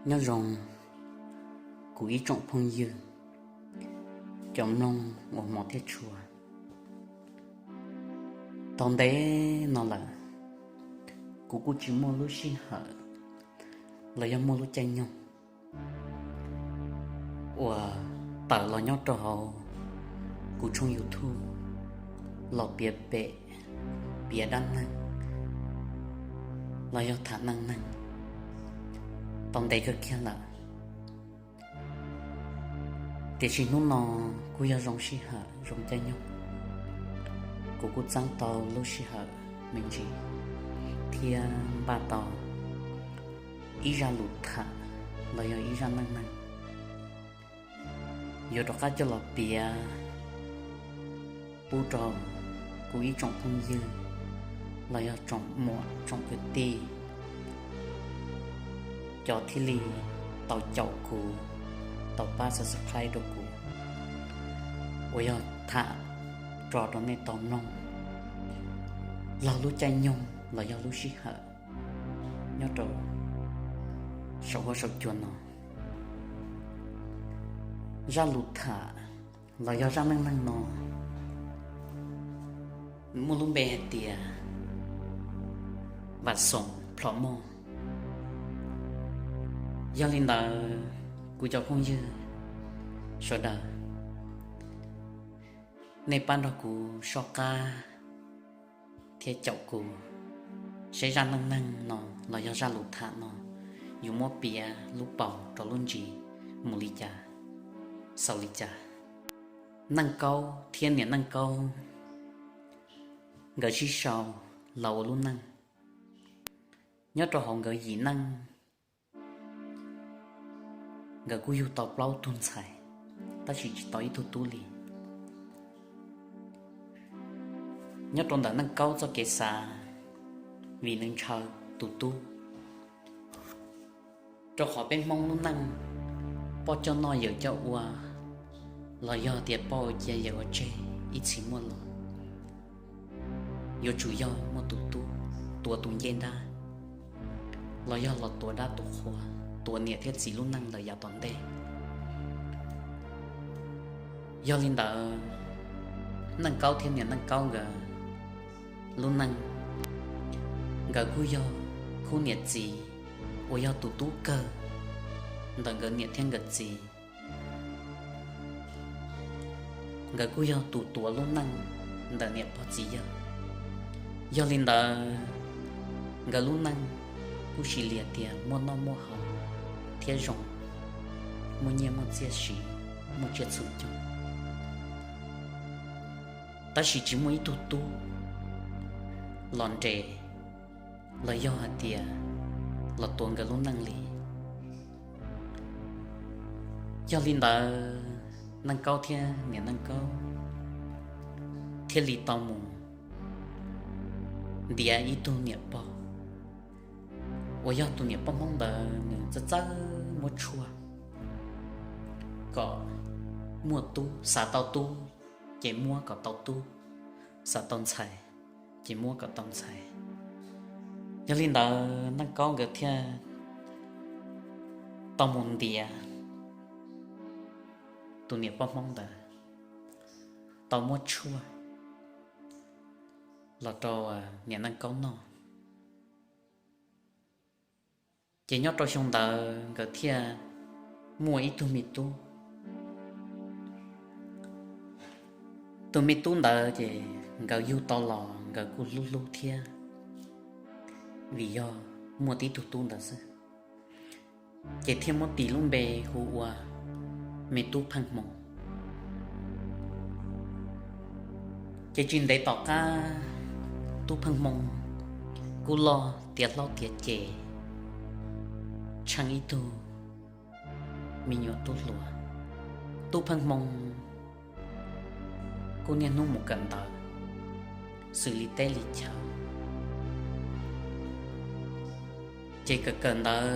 Nyob zoo kuv ib tsoom phooj ywg, cov mloog uas hmov thiab tshua. Tau ntev no lawm, kuv kuj tsis muaj lub sij hawm los yog muaj lub caij nyoog uas tawm los nyob rau hauv kuv tshooj YouTube los piav pem, piav dab neeg los yog tham neej neeg tau ntev kawg kiag lawm. Tiam sis hnub no kuj yog zoo sij hawm zoo caij nyoog, kuv kuj txeeb tau lub sij hawm me ntsis thiab npaj tau ib zaj lus tham los yog ib zaj neej neeg yuav rov qab coj los piav pub rau kuv ib tsoom phooj ywg los yog tsoom muam tsoom kwv tij, cov thiaj li tau caum kuv, tau pab subscribe rau kuv, uas yog tham tso rau nej tau mloog laug lub caij nyoog los yog lub sij hawm nyob rau saum huab saum cua no. Zaj lus tham los yog zaj neej neeg no muaj lub npe hais tias Vam Xoom Plhom Moj. Yog li ntawd, kuv cov phooj ywg sawv daws, nej pab nrog kuv soj qab thiab caum kuv, seb zaj neej neeg no los yog zaj lus tham no yuav muab piav lub paus rau lub ntsis mus li cas, xaus li cas. Neej Kaub thiab niam Neej Kaub nkawd sib sau los ua lub neej. Nyob rau hauv nkawd yim neej, nkawd kuj yug tau plaub tug ntxhais, tab sis tsis tau ib tug tub li. Nyob rau ntawm Neej Kaub txoj kev xav, vim nws ntshaw tus tub, rau qhov peb Hmoob lub neej, poj coj noj yawm coj ua, los yog tias poj ua cia yawm ua tseg ib txhis muaj los, yuav tsum yog muaj tus tub tuav tus ncej nrab, los yog los tuav dab tuav qhua, tuav niam thiab txiv lub neej lawm yav tom ntej. Yog li ntawd, Neej Kaub thiab niam Neej Kaub nkawd lub neej, nkawd kuj yog khub niam txiv uas yog tus tub kawg ntawm nkawd niam thiab nkawd txiv. Nkawd kuj yog tus tuav lub neej ntawm niam pog txiv yawg. Yog li ntawd, nkawd lub neej kuj sis li tias muaj noj muaj haus thiab zoo, muaj nyiaj muaj txiaj siv, muaj tsiaj txhu cog, tab sis tsis muaj ib tug tub los nres los yog hais tias los tuav nkawd lub neej li. Yog li ntawd, Neej Kaub thiab niam Neej Kaub thiaj li tau mus ntiav ib tug niam pog, uas yog tus niam pog Hmoob ntawd nws txawj txawj muab tshuaj kom muaj tub, xav tau tub ces muab kom tau tub, xav tau ntxhais ces muab kom tau ntxhais. Yog li ntawd, Neej Kaub nkawd thiaj tau mus ntiav tus niam pog Hmoob ntawd, tau muab tshuaj los rau niam Neej Kaub noj. Ces nyob rau xyoo ntawd nkawd thiaj muaj ib tug me tub. Tus me tub ntawd ces nkawd yug tau los nkawd kuj hlub hlub thiab, vim yog muaj tib tug tub ntawd xwb, ces thiaj muab tis lub npe hu ua me tub Pheej Hmoo. Ces tsis ntev tom qab, tub Pheej Hmoo kuj loj tiav hlob tiav ces tsheej ib tug me nyuam tub hluas. Tub Pheej Hmoo kuj niaj hnub mus kawm ntawv xws li teb li chaw. Ces kawm kawm ntawv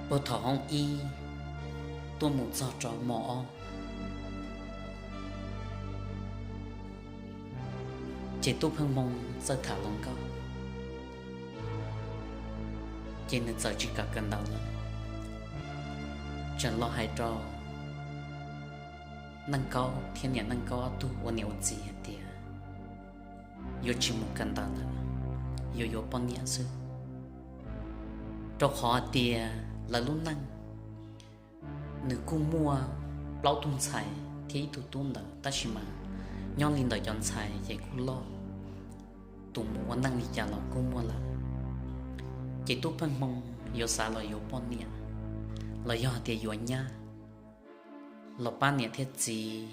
puag thaum hoob ib tuaj mus txog rau mos ob, ces tub Pheej Hmoo txawj tham hluas nkauj. Ces nws txawm tsis kam kawm ntawv lawm, tseem los hais rau Neej Kaub thiab niam Neej Kaub ob tug ua niam ua txiv hais tias yuav tsis mus kawm ntawv lawm, yuav yuav poj niam xwb, rau qhov hais tias lawv lub neej nws kuj muaj plaub tug ntxhais thiab ib tug tub ntawd, tab sis mas nyob li ntawm cov ntxhais ces kuj loj, tus mus ua neej li cas los kuj muaj lawm. Ces tub Pheej Hmoo yuav xav los yuav poj niam, los yog hais tias yuav nyab los pab niam thiab txiv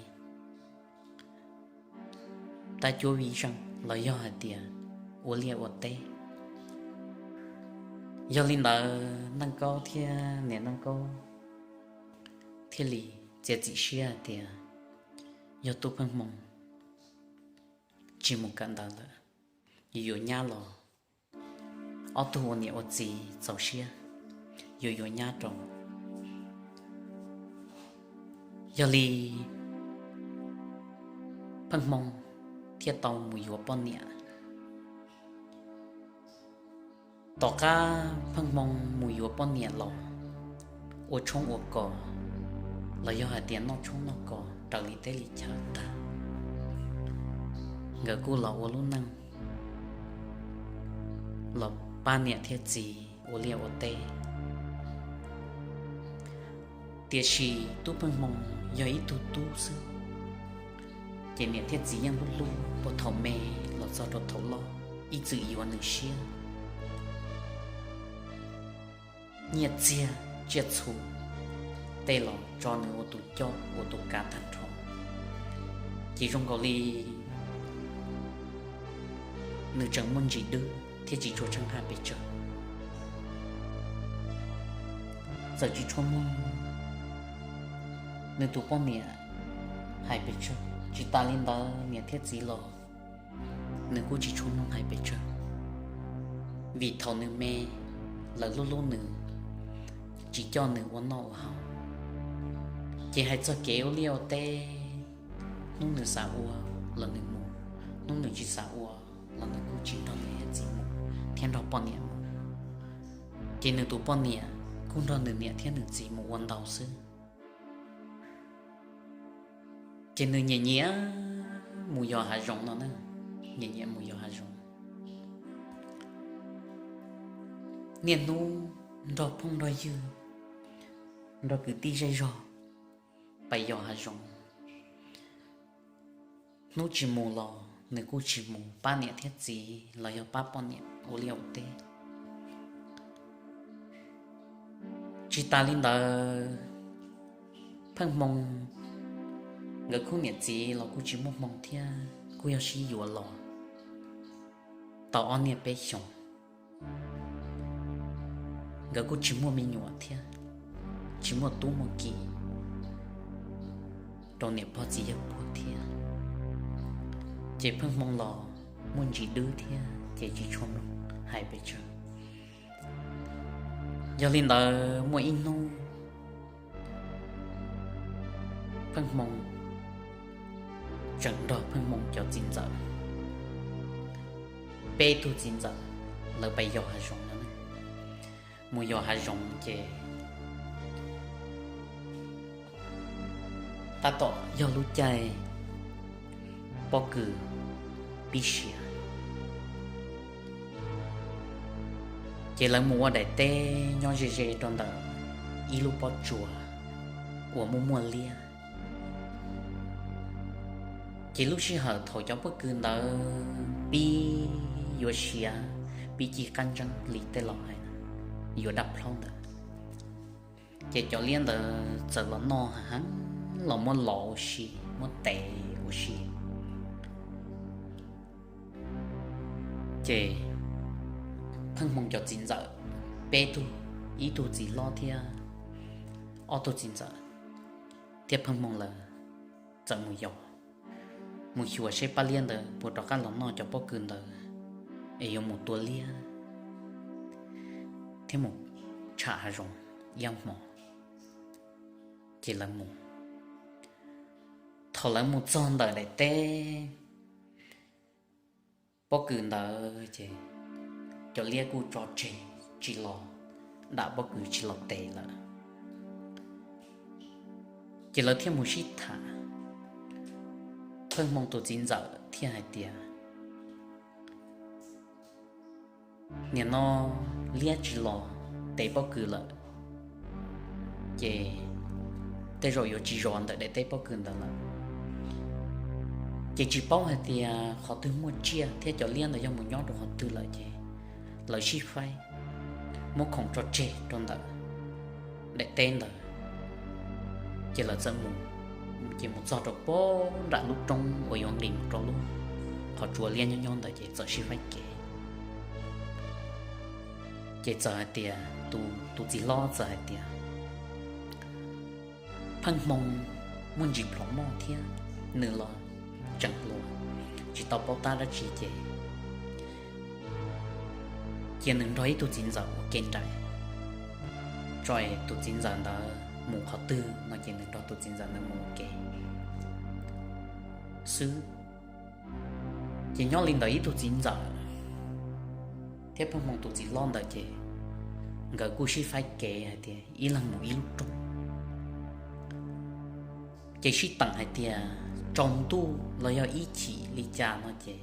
tab cuab vij zeej, los yog hais tias ua liaj ua teb. Yog li ntawd Neej Kaub thiab niam Neej Kaub thiaj li txiav txim siab hais tias yog tub Pheej Hmoo tsis mus kawm ntawv lawm, yuav yuav nyab los ob tug ua niam ua txiv txaus siab, yuav yuav nyab rau. Yog li Pheej Hmoo thiaj tau mus yuav poj niam. Tom qab Pheej Hmoo mus yuav poj niam los ua tshoob ua kos, los yog hais tias noj tshoob noj kos raws li teb li chaw tag, nkawd kuj los ua lub neej los pab niam thiab txiv ua liaj ua teb. Tiam sis tub Pheej Hmoo yog ib tug tub xwb, ces niam thiab txiv yeej hlub hlub puag thaum me los txog rau thaum loj, ib txwm yuav nws siab, nyiaj txiag tsiaj txhu tej los tso nws ua tus coj ua tus kav tag nrho. Ces zoo nkaus li nws tseem muaj ntsis dwb thiab tsis tshua tsheej haj pes tsawg. Txawm tsis tshua mloog nws tus poj niam hais pes tsawg, tsis tas li ntawd niam thiab txiv los nws kuj tsis tshua mloog hais pes tsawg, vim thaum nws me lawv hlub hlub nws, tsis coj nws ua noj ua haus. Ces hais txog kev ua liaj ua teb, hnub nws xav ua los nws mus, hnub nws tsis xav ua los nws kuj tsis nrog niam thiab txiv mus thiab nrog poj niam mus. Ces nws tus poj niam kuj nrog nws niam thiab nws txiv mus ua ntau xwb. Ces nws nyiam nyiam mus yos hav zoov no na, nyiam nyiam mus yos hav zoov. Niaj hnub nrog phooj nrog ywg, nrog kwv tij zej zog pais yos hav zoov. Hnub tsis mus los nws kuj tsis mus pab niam thiab txiv los yog pab poj niam ua liaj ua teb. Tsis tas li ntawd, Pheej Hmoo nkawd khub niam txiv los kuj tsis muaj hmoo thiab kuj yog sib yuav los tau ob niaj peb xyoos, nkawd kuj tsis muaj me nyuam thiab, tsis muaj tub muaj ki rau niam pog txiv yawg puag thiab. Ces Pheej Hmoo los muaj ntsis dwb thiab ces tsis tshua mloog hais pes tsawg. Yog li ntawd muaj ib hnub Pheej Hmoo tseem nrog Pheej Hmoo cov txiv ntxawm, peb tug txiv ntxawm, lawv pais yos hav zoov no. Mus yos hav zoov ces tab tom yog lub caij pob kws pib siav. Ces lawv mus ua daim teb nyob ze ze rau ntawm ib lub pob tsuas uas muaj muaj liab. Ces lub sij hawm thaum cov pob kws ntawd pib yuav siav, pib ci qab ntseeb li tej laus hais, yuav dab plaub ntawd, ces cov liab ntawd txawm los noj heev, los muab los ua si, muab tev ua si. Ces Pheej Hmoo cov txiv ntxawm, peb tug, ib tug txiv hlob thiab ob tug txiv ntxawm thiab Pheej Hmoo lawv txawm mus yos, mus xyuas seb pab liab ntawd puas rov qab los noj cov pob kws ntawd es yuav mus tua liab thiab mus tsham hav zoov ib hmo. Ces lawv mus. Thaum lawv mus txog ntawm daim teb pob kws ntawd ces cov liab kuj tso tseg tsis los. dam pob kws tsis los tes lawm. Ces lawv thiaj mus sib tham, Pheej Hmoo tus txiv ntxawm thiaj hais tias, Nim no liab tsis los tes pob kws lawm, ces tej zaum yuav tsis zov ntawm daim teb pob kws ntawd lawm. Ces tsis paub hais tias qhov twg muaj tsiaj thiab cov liab ntawd yog mus nyob rau qhov twg lawm ces lawv sib faib muab khoom tso tseg rau ntawm daim teb ntawd. Ces lawv txawm mus, ces mus txog rau pem nram lub roob uas yuav nqis mus rau lub qhov tsua liab nyob nyob ntawd ces txawm sib faib kev. Ces txawm hais tias, tus txiv hlob txawm hais tias, Pheej Hmoo muaj ntsis plhov moj thiab, nws los tseem hluas, tsis tau paub tab dab tsi ces cia nws nrog ib tug txiv ntxawm ua ke nraim, tso es tus txiv ntxawm ntawd mus qhov twg no ces nws nrog tus txiv ntxawm ntawd mus ua ke xwb. Ces nyob li ntawd ib tug txiv ntxawm thiab Pheej Hmoo tus txiv hlob ntawd ces nkawd kuj sib faib kev hais tias ib leeg mus ib lub roob. Ces sib teem hais tias tsaus ntuj los yog ib chim li cas no ces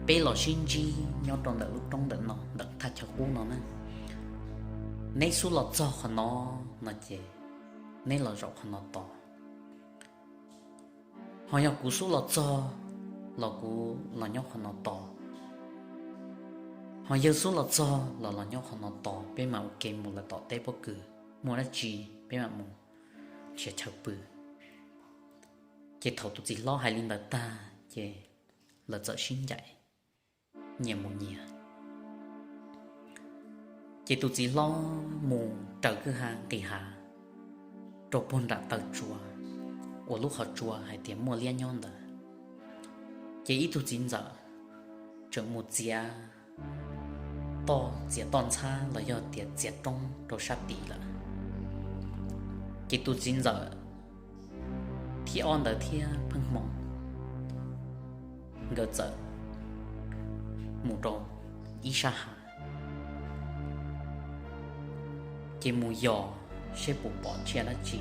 peb los sib ntsib nyob rau ntawm lub roob ntawm no ntawm thaj chaw qub no na. Neb xub los txog qhov no no ces neb los zaum qhov no tos. Ho yog kuv xub los txog los kuv los nyob qhov no tos, ho yawg xub los txog los los nyob qhov no tos, peb mam ua ke mus lawm tom teb pob kws, muaj dab tsi peb mam mus nrhiav chaw pw. Ces thaum tus txiv hlob hais li ntawd tag ces lawv txawm sib ncaim nyias mus nyias. Ces tus txiv hlob mus raws kwj ha nqis hav rau puag nram taw tsua uas lub qhov tsua hais tias muaj liab nyob ntawd. Ces ib tug txiv ntxawm tseem mus txiav toj, txiav toj ntxhab los yog tias txiav roob rau sab tid lawm. Ces tus txiv ntxawm thib ob ntawd thiab Pheej Hmoo nkawd txawm mus rau ib sab hav, ces mus yos seb puas pom tsiaj dab tsi.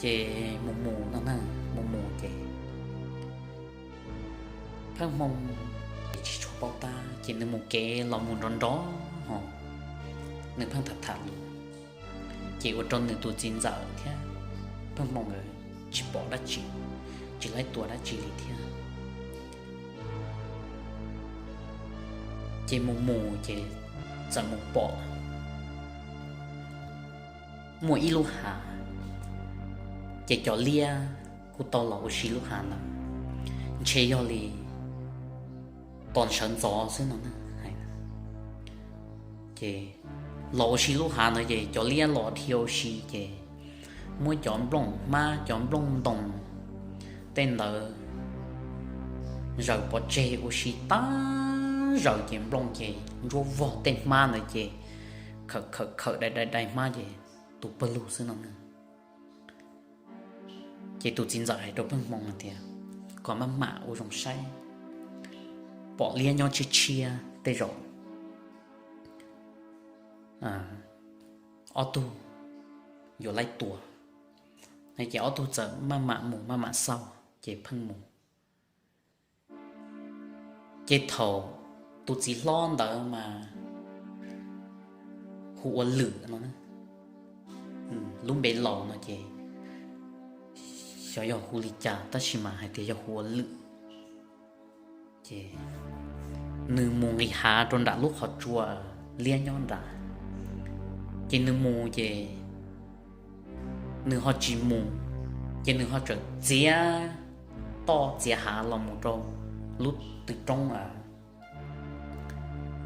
Ces mus mus no na, mus mus ces Pheej Hmoo ces tsis tshua paub tab, ces nws mus kev los mus nrov nrov ho nws pheej tham tham lus, ces ua rau nws tus txiv ntxawm thiab Pheej Hmoo nkawd tsis pom dab tsi, tsis laib tua dab tsi li thiab. Ces mus mus ces txawm mus pom muaj ib lub hav, ces cov liab kuj tau los ua si lub hav ntawd, ntshe yog li tos sawv ntxov xwb no na. Ces los ua si lub hav ntawd ces cov liab los dhia ua si ces muab cov nplooj hmab cov nplooj ntoos tej ntawd zaws pov tseg ua si tag zaws ces nplooj ces ntsuab vog tej hmab ntawd ces khawm khawm khawm dai dai dai hmab ces tu pawg lug xwb no na. Ces tus txiv ntxawm hais rau Pheej Hmoo hais tias, kom maj mam ua zoo saib, pom liab nyob tshiab tshiab tej zaum ob tug yuav laib tua. Ces ob tug txawm maj mam mus maj mam xauj ces pheej mus. Ces thaum tus txiv hlob ntawd mas hu ua Lwm no, lub npe laus no ces xyov yog hu li cas tab sis mas hais tias yog hu ua Lwm. Ces nws mus nqis hav rau nram lub qhov tsua liab nyob nrad. Ces nws mus ces nws ho tsis mus, ces nws ho txawm txiav toj txiav hav los mus rau lub tw roob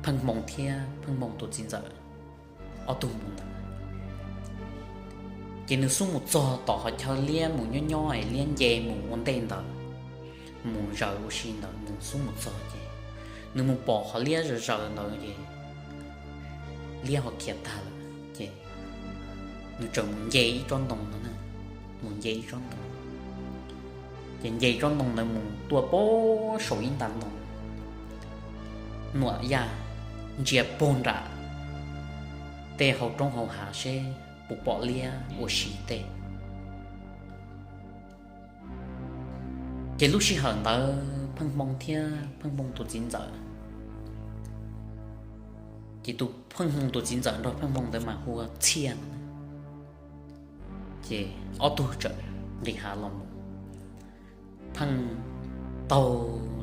Pheej Hmoo thiab Pheej Hmoo tus txiv ntxawm ob tug mus ntawd. Ces nws xub mus txog tom qhov chaw liab mus nyob nyob es liab nce mus ua ntej ntawd, mus zaws ua si ntawd, nws xub mus txog ces nws mus pom qhov liab zaws zaws ntawd ces liab ho khiav tag lawm ces nws txawm mus nce ib tsob ntoo no na, mus nce ib tsob ntoo. Ces nce tsob ntoo ntawd mus tuaj pem saum ib nta ntoo, nuam yaj ntsia puag nram tej hauv roob hauv hav seb puas pom liab ua si tej. Ces lub sij hawm ntawd Pheej Hmoo thiab Pheej Hmoo tus txiv ntxawm, ces tus Pheej Hmoo tus txiv ntxawm nrog Pheej Hmoo ntawd mas hu ua Txhiaj no, ces ob tug txawm nqis hav los mus, pheej taug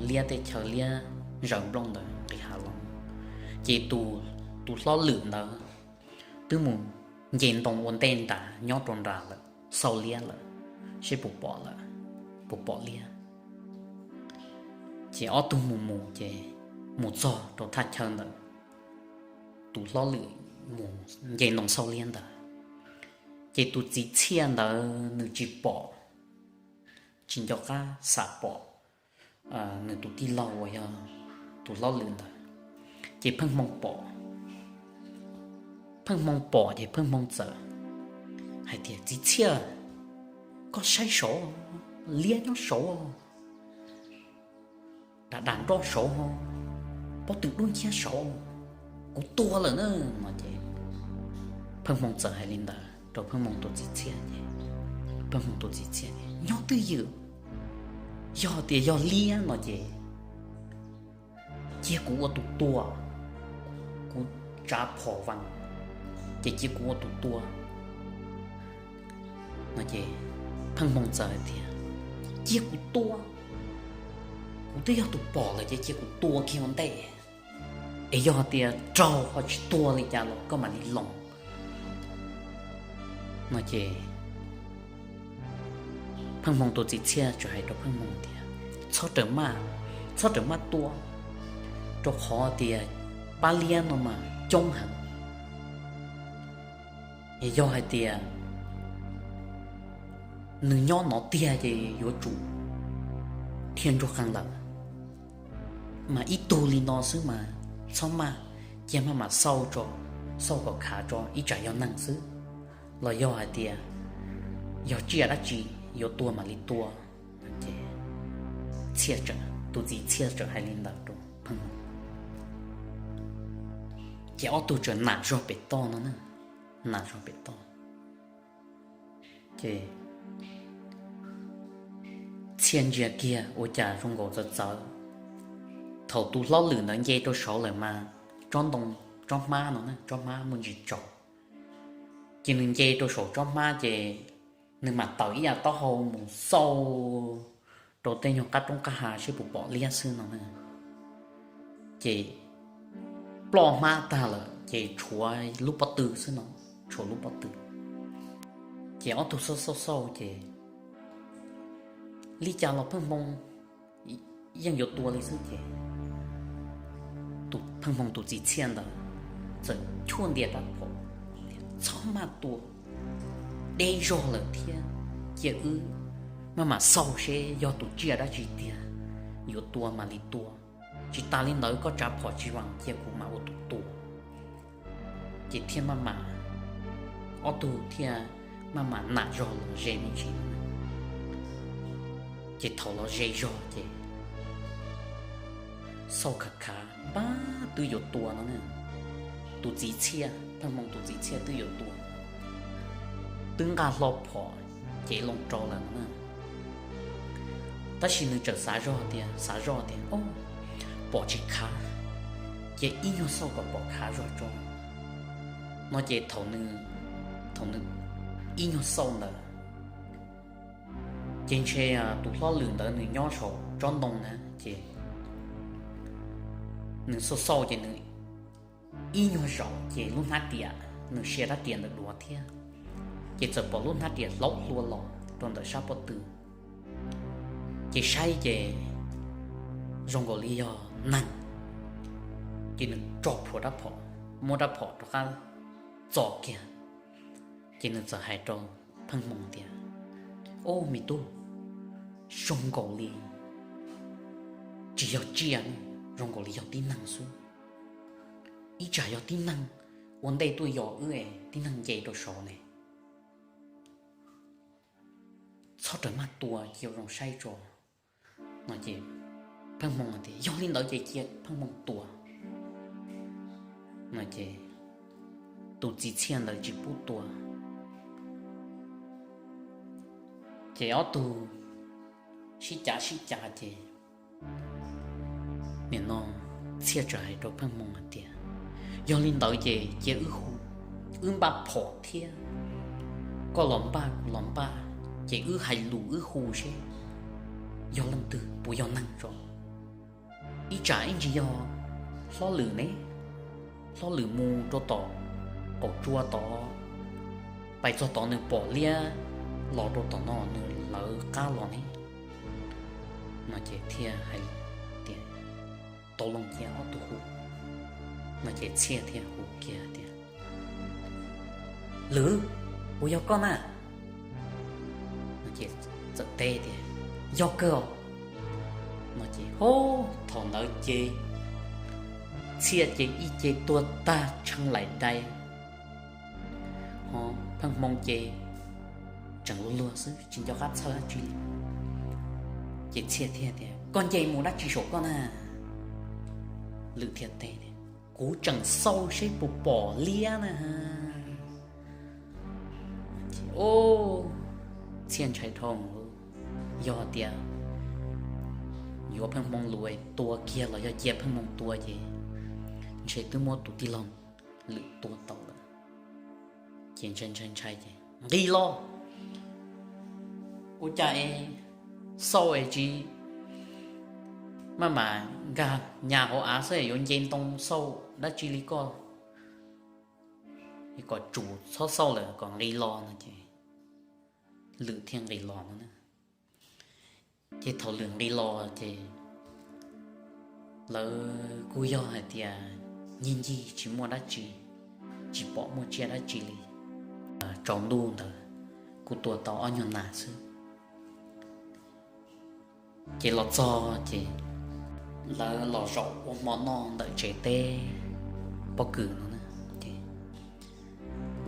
liab tej chaw liab zaws nplooj ntawd nqis hav los mus. Ces tus hlob Lwm ntawd twb mus nce ntoo ua ntej nrad nyob rau nrad lawm, xauj liab lawm, seb puas pom lawm, puas pom liab. Ces ob tug mus mus ces mus txog rau thaj chaw ntawm tus hlob Lwm mus nce ntoo xauj liab ntawd, ces tus txiv Txhiaj ntawd nws tsis pom, tsis nco qab xam pom nws tus tij laug uas yog tus hlob Lwm ntawd. Ces Pheej Hmoo pom, Pheej Hmoo pom ces Pheej Hmoo txawm hais tias, Txiv Txhiaj, koj saib saud, liab nyob saud, dav dav nroj saud ho, pob tw dub nciab saud, kuv tua lawm na no ces Pheej Hmoo txawm hais li ntawd rau Pheej Hmoo tus txiv Txhiaj ces Pheej Hmoo tus txiv Txhiaj, Nyob twj ywm, yog tias yog liab no ces cia kuv ua tus tua, kuv tsav phom vas ces cia kuv ua tus tua no ces Pheej Hmoo txawm hais tias, Cia kuv tua, kuv twb yog tus pom lawm ces cia kuv tua kiag ua ntej, es yog tias raug ho tsis tuag li cas los koj mam li loos no ces Pheej Hmoo tus txiv Txhiaj txawm hais rau Pheej Hmoo tias, Txhob rawm maj, txhob rawm maj tua, rau qhov tias pab liab no mas coob heev, yog hais tias nws nyob no tiag ces yuav tsum thiaj ntsuag qees lawm. Mas ib tug li no xwb mas txhob maj, cia maj mam xauj tso, xauj kom khav tso, ib tsam yog neeg xwb, los yog hais tias yog tsiaj dab tsi yuav tua mam li tua. Ces Txhiaj, tus txiv Txhiaj txawm hais li ntawd rau Pheej Hmoo, ces ob tug txawm nam zog pem toj no, nam zog pem toj. Ces Txhiaj ntsia kiag ua cas zoo nkaus txawv txawv. Thaum tus hlob Lwm ntawd nce rau saud lawm mas tsob ntoo, tsob hmab no, tsob hmab muaj ntsis tsaus, ces nws nce rau saum tsob hmab ces nws mam tawm ib yam taub hau mus xauj rau tej nyuag qab roob qab hav seb puas pom liab xwb no na. Ces ploj hmab tag lawm ces tshuav lub pob tw xwb no, tshuav lub pob tw. Ces ob tug xauj xauj xauj ces li cas los Pheej Hmoo yeej yuav tua li xwb ces tus Pheej Hmoo tus txiv Txhiaj ntawd txawm chuaj ntias rab phom, txhob maj tua, deb zog lawm thiab, cia wb maj mam xauj seb yog tus tsiaj dab tsi tiag, yuav tua mam li tua, tsis tas li ntawd koj tsav phom tsis vas cia kuv mam ua tus tua. Ces thiaj maj mam, ob tug thiaj maj mam nam zog los ze me ntsis. Ces thaum los ze zog ces xauj khav khav npab twb yuav tua no, tus txiv Txhiaj, Pheej Hmoo tus txiv Txhiaj twb yuav tua, twb nqa hlo phom cev loo rau lawm no. Tab sis nws txawm xav zog tias, xav zog tias, O, pom tsis khav, cia ib nyuag xauj kom pom khav zog tso no ces thaum nws ib nyuag xauj ntawd ces ntshe tus hlob Lwm ntawd nws nyob saum tsob ntoo na ces nws xauj xauj ces nws ib nyuag zaum ces lub hnab riam, nws sia rab riam ntawm duav thiab, ces txawm pom lub hnab riam hlaub hlua los rau ntawm sab pob tw. Ces saib ces zoo nkaus li yog neeg, ces nws tso plhuav rab phom, muab rab phom rov qab txo kiag, ces nws txawm hais rau Pheej Hmoo tias, O me tub, zoo nkaus li tsis yog tsiaj, zoo nkaus li yog tib neeg xwb. Ib tsam yog tib neeg ua ntej tuaj yos wb, tib neeg nce rau saud ne. Txhob rawm maj tua, cia zoo saib tso no ces Pheej Hmoo tias, Yog li ntawd ces cia Pheej Hmoo tua. No ces tus txiv Txhiaj ntawd tsis pub tua. Ces ob tug sib cav sib cav ces nim no Txhiaj txawm hais rau Pheej Hmoo hais tias, yog li ntawd ces cia wb hu, wb npaj phom thiab, koj los npaj kuv los npaj, ces wb hais lus wb hu seb yog leej twg puas yog neeg tso. Ib tsam ib ntsis yog Hlob Lwm ne, Hlob Lwm mus rau tom qaum tsua tod, pais txog tod nws pom liab los rau tom no nws lawv qab los ne. No ces thiaj hais tias, tau loo cia ob tug hu. No ces Txhiaj thiaj hu kiag tias, Lwm, puas yog koj na? No ces txawm teb tias, yog kawg os. No ces ho thaum ntawd ces Txhiaj ces ib ce tuag tag tshee laim dai, ho Pheej Hmoo ces tseem luag luag xwb tsis nco qab txhawj dab tsi li. Ces Txhiaj thiaj tias, koj nce mus dab tsi saum koj na? Lwm thiaj teb tias, kuv tseem xauj seb puas pom liab na. Txhiaj ntshai dhau, yog tias yuav Pheej Hmoo lus tua kiag los yog cia Pheej Hmoo tua ces ntshe twb muab tus tij laug Lwm tua tau lawm. Ces ntshai ntshai ntshai ces nqis los, ua cas es xauj es tsis maj mam nkag nyas hauv av xwb es yuav nce ntoo xauj dab tsi li koj, kom tsum txhob xauj lawm kom nqis los no ces Lwm thiaj nqis los no na. Ces thaum Lwm nqis los ces lawv kuj yog hais tias ncig ncig tsis muaj dab tsi, tsis pom muaj tsiaj dab tsi li. Tsaus ntuj ntawd kuj tua tau ob nyuag nas xwb. Ces los txog ces lawv los zaum ua hmo noj ntawm tsev teb pob kws no. Ces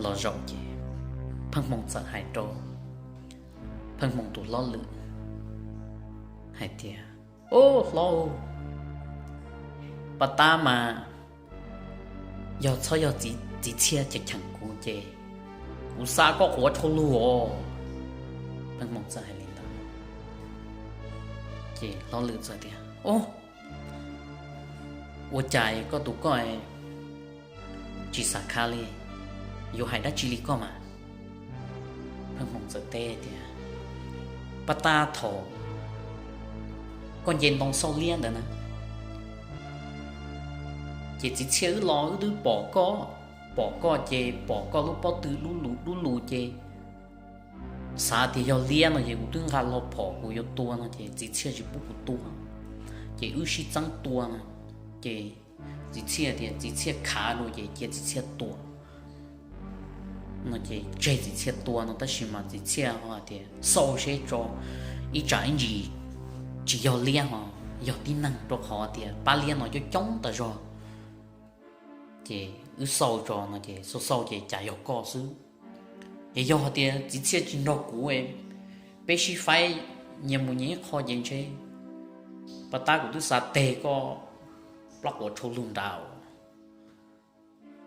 los zaum ces Pheej Hmoo txawm hais rau Pheej Hmoo tus hlob Lwm hais tias, Ub hlob, pas tab mas yog txhob yog txiv Txhiaj cheem cheem kuv ces kuv xa koj quav tshau lug os. Pheej Hmoo txawm hais li ntawd ces hlob Lwm txawm tias, Ub, ua cas koj tus koj tsis xav kha li, yuav hais dab tsi li koj mas? Pheej Hmoo txawm teb tias, Pas tab thaum koj nce ntoo xauj liab ntawd na, ces txiv Txhiaj wb los wb twb pom koj, pom koj ces pom koj lub pob tw dub lus dub lus ces xav tias yog liab no ces kuv twb nqa lo phom kuv yuav tua no ces txiv Txhiaj tsis pub kuv tua, ces wb sib txeeb tua no, ces txiv Txhiaj tias txiv Txhiaj khav dua ces cia txiv Txhiaj tua no ces tseg txiv Txhiaj tua no tab sis mas txiv Txhiaj ho tias xauj seb tso, ib tsam ib ntsis tsis yog liab ho yog tib neeg rau qhov tias pab liab no coob coob tas zog. Ces wb xauj tso no ces xauj xauj ces cas yog koj xwb. Es yog hais tias txiv Txhiaj tsis nrog kuv, peb sib faib nyias mus nyias ib qho ces ntshe pas tab kuv twb xav teg koj plab quav tshau lug nrad.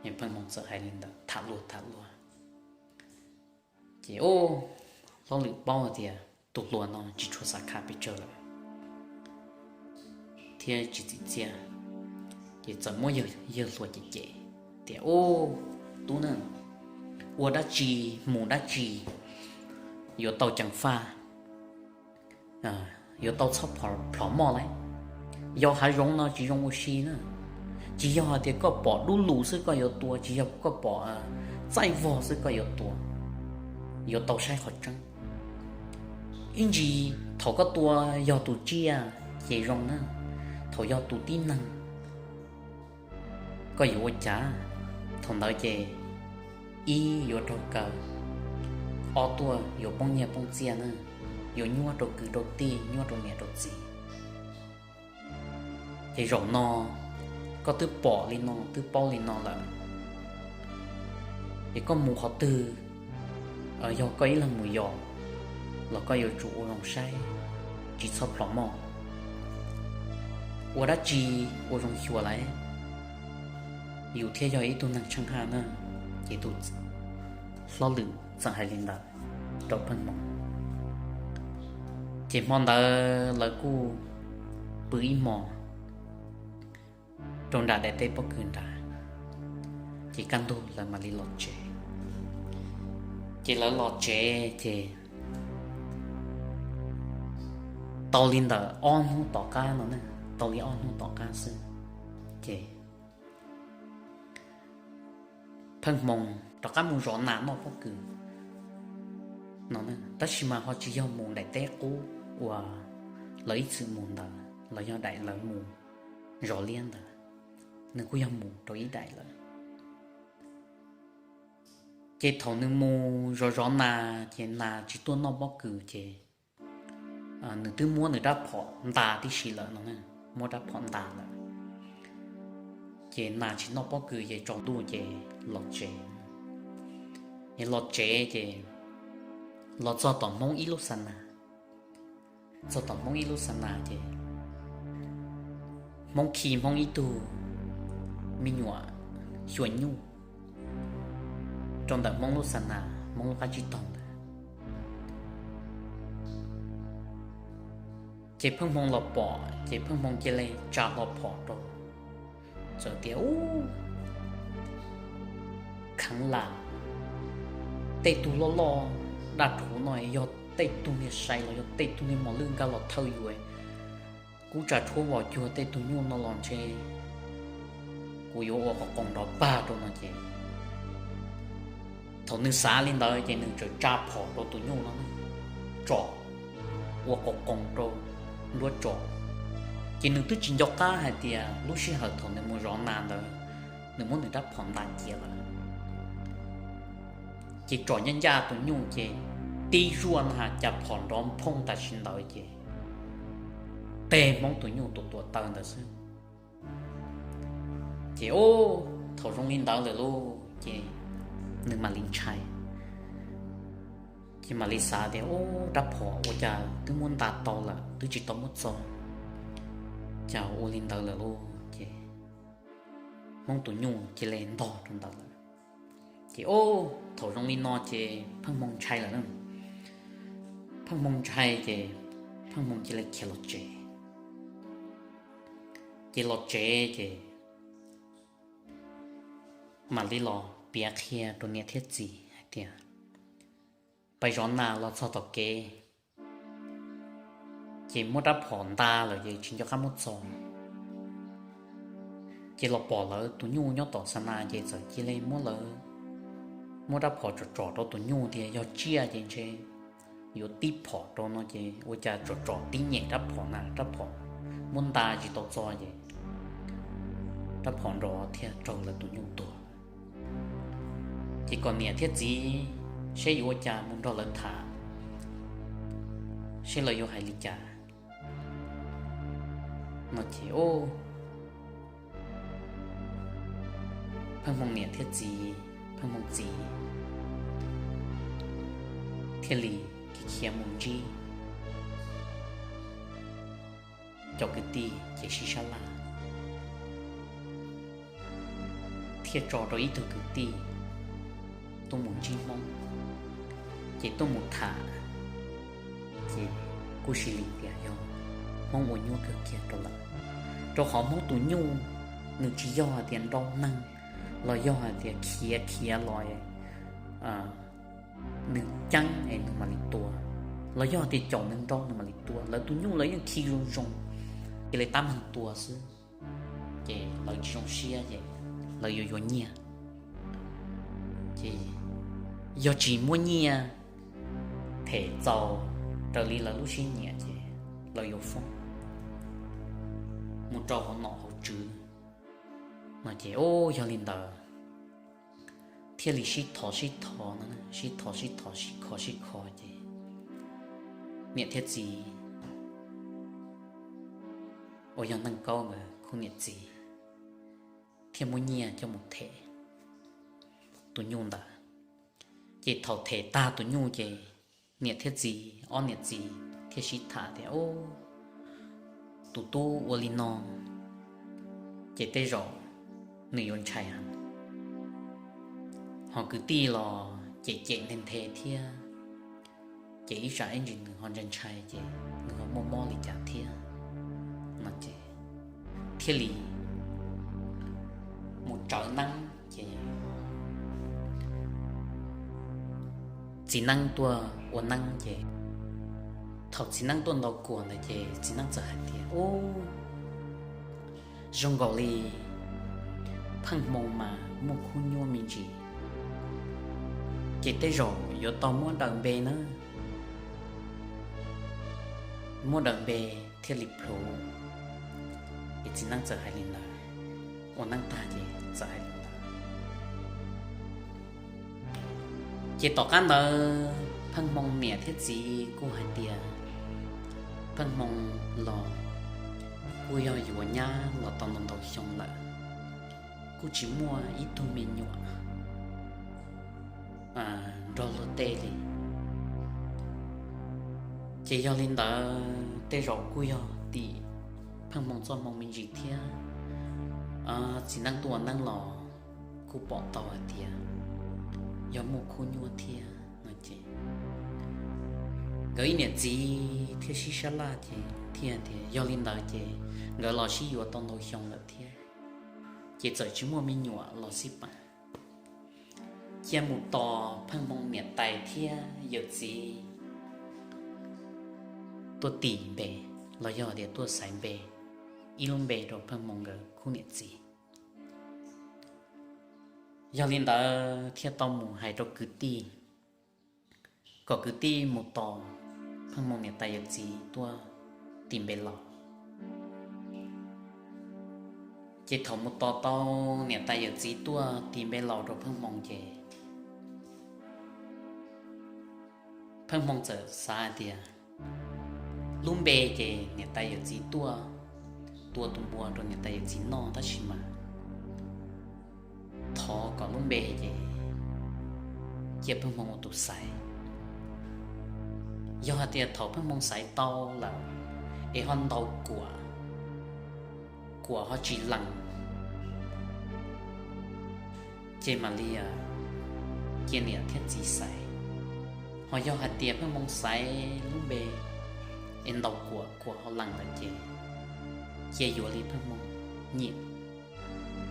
Pheej Hmoo txawm hais li ntawd tham luag tham luag ces hlob Lwm paub hais tias tus hluas no tsis tshua xav kha pes tsawg lawm thiab tsis txim txiaj, ces txawm muab yawg hluas cem cem tias, Ub, tub na, ua dab tsi mus dab tsi yuav tau ceev faj, yuav tau txhob plhom moj lauj. Yos hav zoov no tsis zoo ua si na. Tsis yog hais tias koj pom dub lus xwb koj yuav tua, tsis yog koj pom txaij vog xwb koj yuav tua, yuav tau saib qhov tseeb. Ib ntsis thaum koj tua yog tus tsiaj ces zoo na, thaum yog tus tib neeg koj yuav ua cas? Thaum ntawd ces ib yuav raug kaw, ob tuaj yuav poob nyiaj poob txiaj na, yuav nyuaj rau kwv rau tij, nyuaj rau niam rau txiv. Ces zaum no koj twb pom li no twb paub li no lawm, es koj mus qhov twg, yog koj ib leeg mus yos los koj yuav tsum ua zoo saib, tsis txhob plhom moj. Ua dab tsi ua zoo xyuas lauj? yus thiaj yog ib tug neeg tsheej haj na. Ces tus hlob Lwm txawm hais li ntawd rau Pheej Hmoo. Ces hmo ntawd lawv kuj pw ib hmos rau nram daim teb pob kws nrad, ces kaj ntug lawv mam li los tsev. Ces lawv los tsev ces tau li ntawm ob hnub tom qab no, tau li ob hnub tom qab xwb, ces Pheej Hmoo rov qab mus zov nas noj pob kws no, tab sis mas ho tsis yog mus daim teb qub uas lawv ib txwm mus ntawd los yog daim lawv mus zov liab ntawd, nws kuj yog mus rau ib daim lawm. Ces thaum nws mus zov zov nas ces nas tsis tuaj noj pob kws ces nws twb muab nws rab phom nta tib si lawm no, muab rab phom nta lawm. Ces nas tsis noj pob kws ces tsaus ntuj ces los tsev. Es los tsev ces los txog tom Hmoob ib lub xa nas, txog tom Hmoob ib lub xa nas ces Hmoob khi Hmoob ib tug me nyuam xyuas nyuj rau ntawm Hmoob lub xa nas, Hmoob lub qab tsib taug ntawd. Ces Pheej Hmoo los pom ces Pheej Hmoo cia li tsa hlo phom rau, txawm tias, Ub, kheev lam, tej tug loj loj daj rhuv no yog tej tug niag sai los yog tej tug niag mos lwj nkag los thawj yus, kuv tsa tshuab vos cuag tej tug nyuj no los ntshe kuv yuav ua qos qoos nrov pag rau no ces. Thaum nws xav li ntawd ces nws txawm tsa phom rau tus nyuj no tsom, ua qos qoos rau nruab tsom. Ces nws twb tsis nco qab hais tias lub sij hawm thaum nws mus zov nas ntawd nws muab nws rab phom nta cia lawm. Ces tsom ncaj ncaj tus nyuj ces tib zuaj na has cas phom nrov nphooj tam sim ntawd ces teg Hmoob tus nyuj tus tuam taw ntawd xwb. Ces ub, thaum zoo li ntawd lawm lauj ces nws mam li ntshai, ces mam li xav tias, Ub, rab phom ua cas twb muab nta tau lawm twb tsis tau muab txo, cas ua li ntawd lawm lauj? Ces Hmoob tus nyuj cia li ntog rau ntawd lawm. Ces ub, thaum zoo li no ces Pheej Hmoo ntshai lawm na. Pheej Hmoo ntshai ces Pheej Hmoo cia li khiav los tsev. Ces los tsev ces mam li los piav qhia rau niam thiab txiv hais tias pais zov nas los txog tom kev ces muab rab phom nta lawm ces tsis nco qab muab txo. Ces los pom lawv tus nyuj nyob tom xa nas ces txawm cia li muab lawv, muab rab phom tsom tsom rau tus nyuj tias yog tsiaj ces ntshe yuav tib phom rau no ces ua cas tsom tsom tib nyem rab phom na, rab phom muab nta tsis tau txo ces rab phom nrov thiaj raug lawv tus nyuj tuag. Ces kom niam thiab txiv seb yuav ua cas mus nrog lawv tham, seb lawv yuav hais li cas no ces ub, Pheej Hmoo niam thiab txiv, Pheej Hmoo txiv thiaj li khiav mus ntsib cov kwv tij ces sib sab laj, thiaj tso rau ib tug kwv tij tuaj mus ntsib Hmoob, ces tuaj mus tham, ces kuj sis li tias yog Hmoob ua nyuaj kawg kiag rau lawm, rau qhov Hmoob tus nyuj nws tsis yog hais tias nrau neeg los yog hais tias khiav khiav los nws ceeb es nws mam li tua, los yog tias caum nws nrau nws mam li tua. Lawv tus nyuj lawv yeej khi zoo zoo, cia li tab meeg tua xwb, ces lawv tsis zoo siab ces lawv yuav yuav nyiaj, ces yog tsis muab nyiaj them txaus raws li lawv lub siab nyiam ces lawv yuav foob mus rau hauv nom hauv tswv no ces ub, yog li ntawd thiaj li sib thov sib thov no, sib thov sib thov sib kho sib kho ces niam thiab txiv uas yog Neej Kaub nkawd khub niam txiv thiaj muab nyiaj coj mus them tus nyuj ntawd. Ces thaum them tag tus nyuj ces niam thiab txiv, ob niam txiv thiaj sib tham tias, Ub, tus tub ua li no ces tej zaum nws yuav ntshai heev. Ho kwv tij los cem cem nthe nthe thiab, ces ib tsam ib ntsis nws ho ntshai ntshai ces nws ho muaj mob li cas thiab no ces thiaj li mus tsawv neeb ces txiv neeb tuaj ua neeb ces thaum txiv neeb tuaj ntaus kuam ntawd ces txiv neeb txawm hais tias, Ub, zoo nkaus li Pheej Hmoo mas muaj khub nyuaj me ntsis, ces tej zaum yuav tau muab daws npe na, muab daws npe thiaj li plhus. Ces txiv neeb txawm hais li ntawd, ua neeb tag ces txawm hais li ntawd. Ces tom qab ntawd Pheej Hmoo niam thiab txiv kuj hais tias, Pheej Hmoo los kuj yog yuav nyab los tau ntau ntau xyoo lawm, kuj tsis muaj ib tug me nyuam nrog luag tej li. Ces yog li ntawd tej zaum kuj yog tim Pheej Hmoo txoj hmoo me ntsis thiab. Txiv neeb tuaj ua neeb los kuj pom tau hais tias yog muaj khub nyuaj thiab no ces nkawd ib niam txiv thiaj sib sab laj ces thiaj tias yog li ntawd ces nkawd los sib yuav tau ntau xyoo lawm thiab, ces txawm tsis muaj me nyuam los xij peem, cia mus tos Pheej Hmoo niam tais thiab yawm txiv tuaj tis npe los yog tias tuaj xaiv npe, ib lub npe rau Pheej Hmoo nkawd khub niam txiv. Yog li ntawd thiaj tau mus hais rau kwv tij, kom kwv tij mus tos Pheej Hmoo niam tais yawm txiv tuaj tis npe laus. Ces thaum mus tos tau niam tais yawm txiv tuaj tis npe laus rau Pheej Hmoo ces Pheej Hmoo txawm xav hais tias lub npe ces niam tais yawm txiv tuaj tua tus npua rau niam tais yawm txiv noj tab sis mas thov kom lub npe ces cia Pheej Hmoo ua tus xaiv. Yog hais tias thaum Pheej Hmoo xaiv tau lawm es ho ntaus kuam, kuam ho tsis lees, ces mam li cia niam thiab txiv xaiv. Ho yog hais tias Pheej Hmoo xaiv lub npe es ntaus kuam, kuam ho lees lawm ces cia yuav li Pheej Hmoo nyiam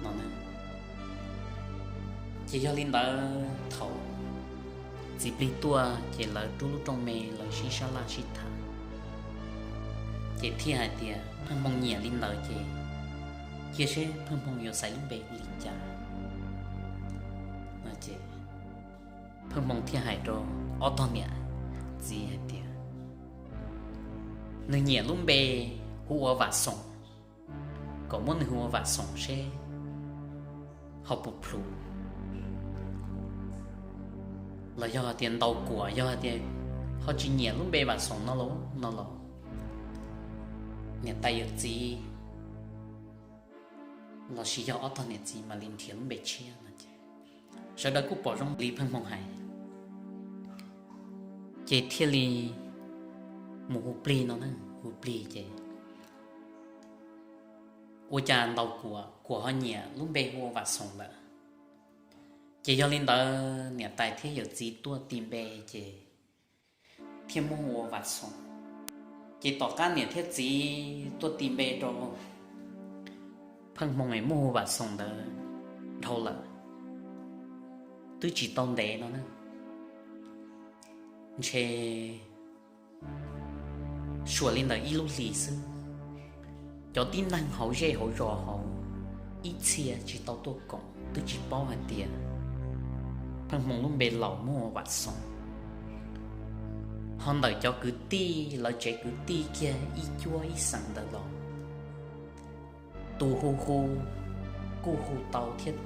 no na. Ces yog li ntawd thaum txiv plig tuaj ces lawv rub lub rooj me lawv sib sab laj sib tham, ces thiaj hais tias Pheej Hmoo nyiam li ntawd ces cia seb Pheej Hmoo yuav xaiv lub npe li cas. Pheej Hmoo thiaj hais rau ob tog niam txiv hais tias nws nyiam lub npe hu ua Vam Xoom, kom muab nws hu ua Vam Xoom seb ho puas plhus, los yog hais tias ntaus kuam, yog hais tias ho tsis nyiam lub npe Vam Xoom no los, no los niam tais yawm txiv los sis yog ob tog niam txiv mam li nrhiav lub npe tshiab no ces sawv daws kuj pom zoo li Pheej Hmoo hais, ces thiaj li mus hu plig no na. Hu plig ces ua cas ntaus kuam, kuam ho nyiam lub npe hu ua Vam Xoom lawm. Ces yog li ntawd niam tais thiab yawm txiv tuaj tis npe ces thiaj muab hu ua Vam Xoom. Ces tom qab niam thiab txiv tuaj tis npe rau Pheej Hmoo es muab hu Vam Xoom ntawd dhau lawm, twb tsis tau ntev no na, ntshe suam li ntawm ib lub hlis xwb, cov tib neeg hauv zej hauv zos hauv ib txhia tsis tau tuaj koom twb tsis paub hais tias Pheej Hmoo lub npe laus muaj Vam Xoom. Ho ntawm cov kwv tij, lawv tsev kwv tij kiag ib cuab ib xeem ntawd los, tus hu hu kuj hu tau thiab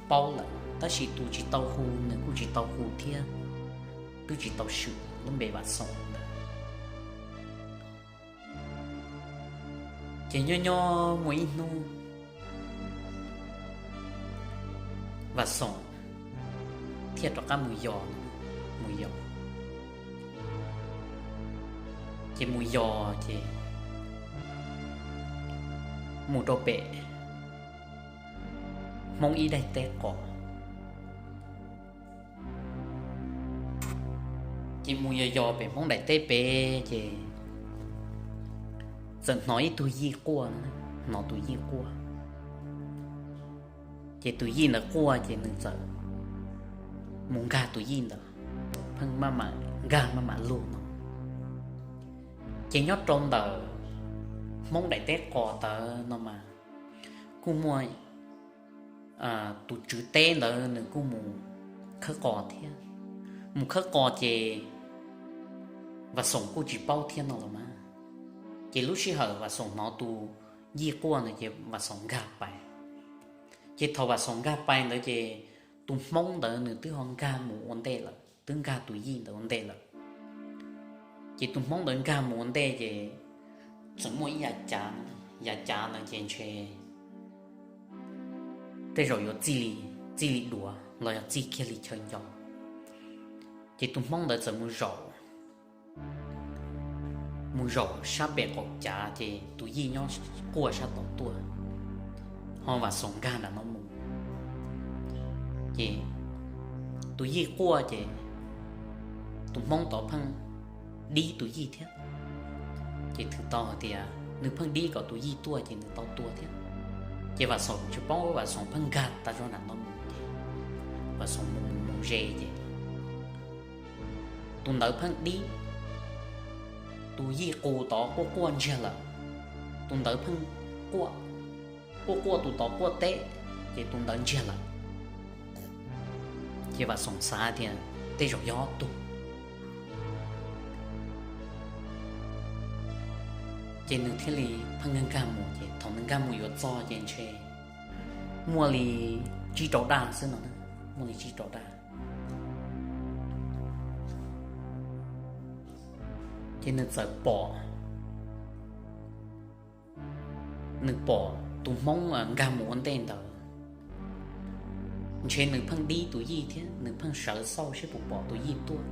paub lawm, tab sis tus tsis tau hu nws kuj tsis tau hu thiab, twb tsis tau swm lub npe Vam Xoom ntawd. Ces nyob nyob muaj ib hnub Vam Xoom thiaj rov qab mus yos, mus yos, ces mus yos ces mus rau pem Hmoob ib daim teb qos. Ces mus yos yos pem Hmoob daim teb pem ces txawm hnov ib tug yij quaj, hnov tus yij quaj. Ces tus yij ntawd quaj ces nws txawm mus nkag tus yij ntawd, pheej maj mam nkag maj mam lug no. Ces nyob rau ntawm Hmoob daim teb qos ntawd no mas kuj muaj tus tswv teb ntawd nws kuj mus khawb qos thiab. Mus khawb qos ces Vam Xoom kuj tsis paub thiab no los mas. Ces lub sij hawm Vam Xoom hnov tus yij quaj ntawd ces Vam Xoom nkag pais. Ces thaum Vam Xoom nkag pais ntawd ces tus Hmoob ntawd nws twb ho nkag mus ua ntej lawm, twb nkag tus yij ntawd ua ntej lawm. Ces tus Hmoob ntawd nkag mus ua ntej ces txawm muaj ib yav cav, yav cav ntawd ces ntshe tej zaum yuav txij li, txij li duav los yog txij kiag li chaw nco. Ces tus Hmoob ntawd txawm mus zaum mus zaum sab pem qaum cav ces tus yij nyob quaj sab tod tuaj, ho Vam Xoom nkag nram no mus. Ces tus yij quaj ces tus Hmoob tod pheej dib tus yij thiab. Ces twb tau hais tias nws pheej dib kom tus yij tuaj ces nws tau tua thiab. Ces Vam Xoom tsis paub, Vam Xoom pheej nkag tag zog nram no mus ces Vam Xoom mus mus ze ces tus ntawd pheej dib, tus yij qus tod quaj quaj ntsiag lawm, tus ntawd pheej quaj, quaj quaj tus tod quaj teb, ces tus ntawd ntsiag lawm. Ces Vam Xoom xav tias tej zaum yog ob tug, ces nws thiaj li pheej nkag nkag mus, ces thaum nws nkag mus yuav txog ces ntshe muaj li tsib rau daj xwb no, muaj li tsib rau daj. Ces nws txawm pom, nws pom tus Hmoob nkag mus ua ntej ntawd, ntshe nws pheej dib tus yij thiab nws pheej sawv xauj saib puas pom tus yij tuaj.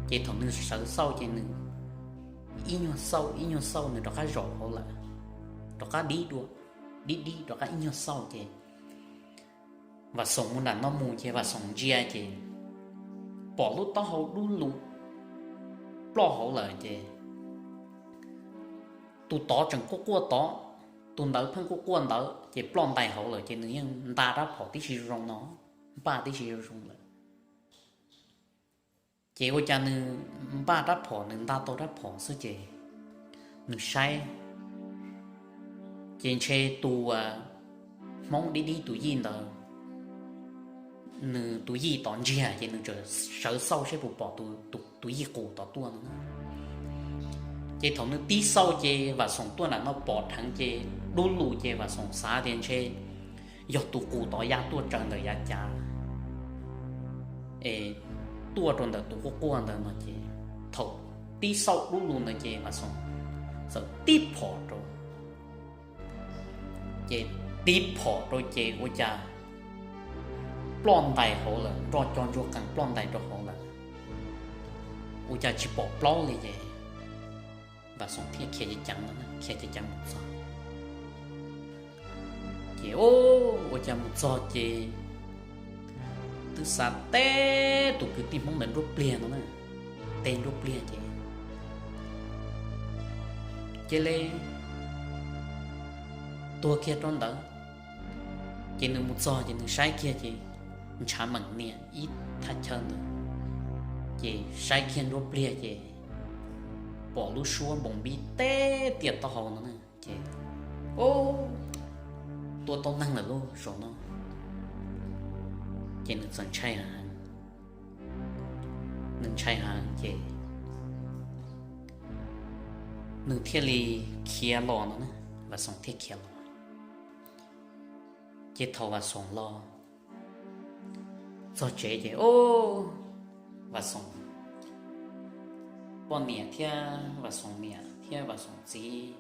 Ces thaum nws sawv xauj ces nws ib nyuag xauj ib nyuag xauj nws rov qab zaum hauv lawm, rov qab dib dua, dib dib rov qab ib nyuag xauj ces Vam Xoom mus nram no mus ces Vam Xoom ntsia ces pom lub taub hau dub lug ploj hauv lawm ces tus tod tseem quaj quaj tod, tus ntawd pheej quaj quaj ntawd ces ploj ntais hauv lawm ces nws yeej nta rab phom tib si zoo no, npaj tib si zoo lawm. Ces ua cas nws npaj rab phom, nws nta tau rab phom xwb ces nws saib, ces ntshe tus Hmoob dib dib tus yij ntawd, nws tus yij tod ntsiag ces nws txawm sawv xauj saib puas pom tus yij qus tod tuaj no. Ces thaum nws tib xauj ces Vam Xoom tuaj nram no pom dheev ces dub lug ces Vam Xoom xav tias ntshe yog tus qus tod ya tuaj tsaws ntawm yav cav es tuaj rau ntawm tus quaj quaj ntawd no ces thaum tib xauj dub lug ntawd ces Vam Xoom txawm tib phom rau, ces tib phom rau ces ua cas ploj ntais hauv lawm, nroj co ntsuag qees ploj ntais rau hauv lawm, ua cas tsis pom plaub li ces Vam Xoom thiaj khiav ceev ceev no, khiav ceev ceev mus txog. Ces ua cas mus txog ces twb xa teb tus kwv tij Hmoob ntawd nruab pliag no na, teb nruab pliag ces cia li tuag kiag rau ntawd. Ces nws mus txog ces nws saib kiag ces ntshav meem niam ib thaj chaw ntawd, ces saib kiag nruab pliag ces pom lub suab npoos npib teb tiaj taub hau no na. Ces ua, tua tau neeg lawm lauj zaum no. Ces nws txawm ntshai heev, nws ntshai heev ces nws thiaj li khiav los no na, Vam Xoom thiaj khiav los. Ces thaum Vam Xoom los txog tsev ces ua, Vam Xoom poj niam thiab Vam Xoom niam thiab Vam Xoom txiv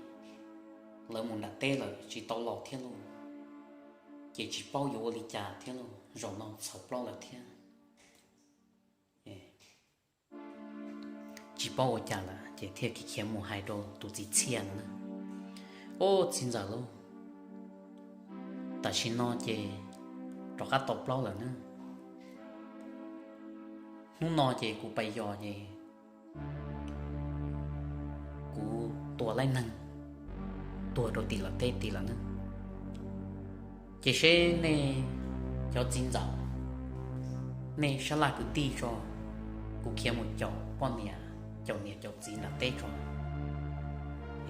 lawv mus nram teb lawm tsis tau los thiab lauj. Ces tsis paub yuav ua li cas thiab lauj, zaum no txhaum plaub lawm thiab. Tsis paub ua cas lawm ces thiaj khiav mus hais rau tus txiv Txhiaj no na, ua, txiv ntxawm lauj, tam sim no ces rov qab tau plaub lawm na. Hnub no ces kuv pais yos ces kuv tua laib neeg tuag rau tim lawv teb tid lawm na. Ces seb nej cov txiv ntxawm, nej sab laj kwv tij tso, kuv khiav mus caum poj niam, caum niam caum txiv nram teb tso.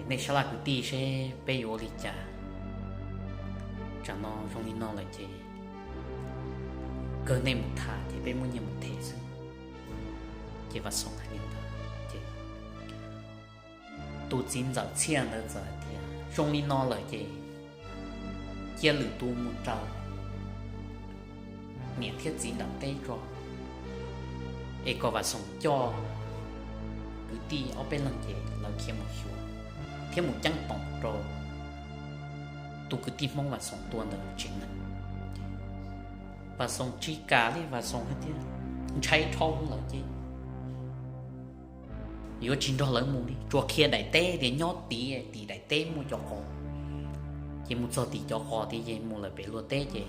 Nej sab laj kwv tij seb peb yuav ua li cas. Tsam no zoo li no lawm ces kawg nej mus tham ces peb muab nyiaj mus them xwb. Ces Vam Xoom hais li ntawd ces tus txiv ntxawm Txhiaj ntawd txawm hais tias zoo li no lawm ces cia lwm tus mus raws niam thiab txiv nram teb tso, es kom Vam Xoom coj kwv tij ob peb leeg ces lawv khiav mus xyuas thiab mus ceeb toom rau tus kwv tij Hmoob Vam Xoom tua ntawd tsev neeg. Vam Xoom tsis kam li, Vam Xoom hais tias ntshai dhau lawm ces yuav tsis nrog lawv mus li, tsuas qhia daim teb tias nyob tid, tim daim teb muaj cov qos, ces mus txog tim cov qos tias yog mus lawm pem luag teb ces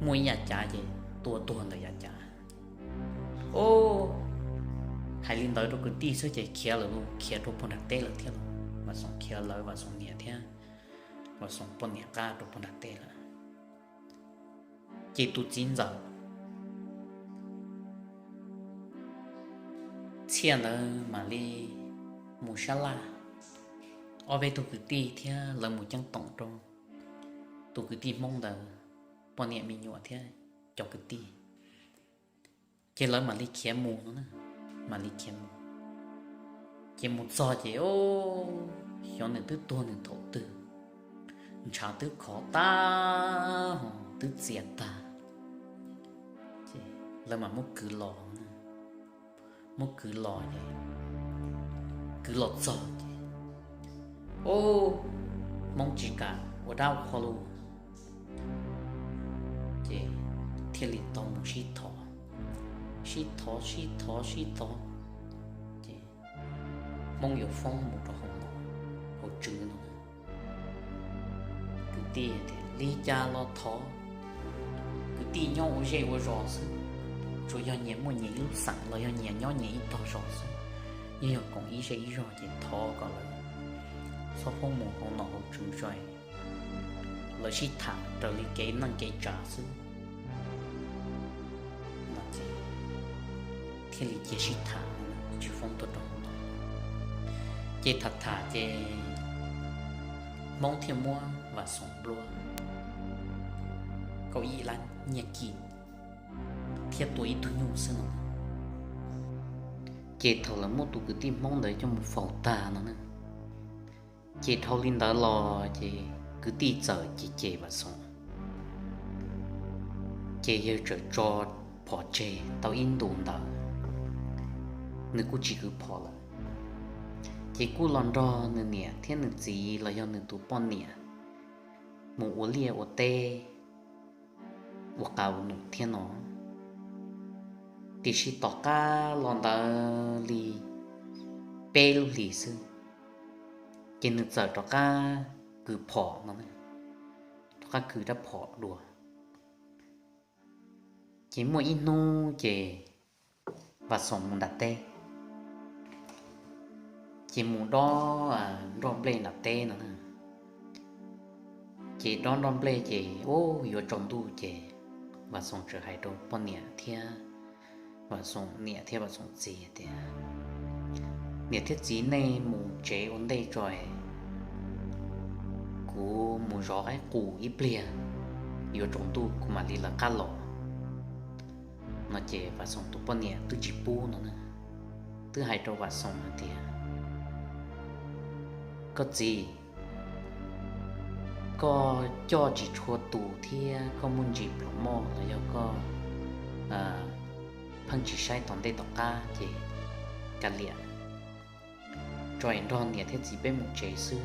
muaj ib yav cav ces tua tuag ntawm yav cav. O, hais li ntawd rau kwv tij xwb ces khiav lawm, khiav rau puag nram teb lawm thiab. Vam Xoom khiav lawv Vam Xoom niam thiab Vam Xoom poj niam qab rau puag nram teb lawm. Ces tus txiv ntxawm Txhiaj ntawd mam li mus sab laj, ob peb tug kwv tij thiab lawv mus ceeb toom rau tus kwv tij Hmoob ntawd poj niam me nyuam thiab cov kwv tij. Ces lawv mam li khiav mus no, mam li khiav mus. Ces mus txog ces, o, xyov nws twb tuag nws thaum twg, ntshav twb khov tag, twb txias tag. Lawv mam muab kwv los, muab kwv los ces, kwv los txog ces, o, Hmoob tsis kam ua dab ua qhua lawm. Ces thiaj li tau mus sib thov, sib thov sib thov sib thov, ces Hmoob yuav foob mus rau hauv nom hauv tswv no. Kwv tij tias li cas los thov, kwv tij nyob ua zej ua zos xwb, tsuas yog nyias muaj nyias ib lub xeem los yog nyias nyob nyias ib tog zos xwb, yeej yog koom ib zej ib zog ces thov kom lawv txhob foob mus hauv nom hauv tswv tso, lawv sib tham raws li kev neej kev tsav xwb. Thiaj li cia sib tham, tsis foob tuaj rau hauv no. Ces tham tham ces Hmoob thiaj muab Vam Xoom nplua kaum ib lab nyiaj kim thiab tua ib tug nyuj xwb no. Ces thaum lawv muab tus kwv tij Hmoob ntawd coj mus faus tag no na, ces dhau li ntawd los ces kwv tij txawm cem cem Vam Xoom, ces yawg txawm tso phom tseg tau ib ntus ntawd, nws kuj tsis kwv phom lawm. Ces kuj los nrog nws niam thiab nws txiv los yog nws tus poj niam mus ua liaj ua teb ua qab ua num thiab no. Tiam sis tom qab los ntawd li peb lub hlis xwb, ces nws txawm rov qab kwv phom no, rov qab kwv rab phom dua. Ces muaj ib hnub ces Vam Xoom mus nram teb, ces mus dob nroj nplej nram teb no. Ces dob nroj nplej ces ub yuav tsaus ntuj ces Vam Xoom txawm hais rau poj niam thiab Vam Xoom niam thiab Vam Xoom txiv tias, niam thiab txiv, nej mus tsev ua ntej tso, kuv mus zov qaib qus ib pliag, yuav tsaus ntuj kuv mam li lawv qab los. No ces Vam Xoom tus poj niam twb tsis pub no na, twb hais rau Vam Xoom hais tias, koj txiv, koj coj tsis tshua tus thiab koj muaj ntsis plhom moj los yog koj pheej tsis saib tom ntej tom qab ces kav liam, tso es nrog niam thiab txiv peb mus tsev xwb,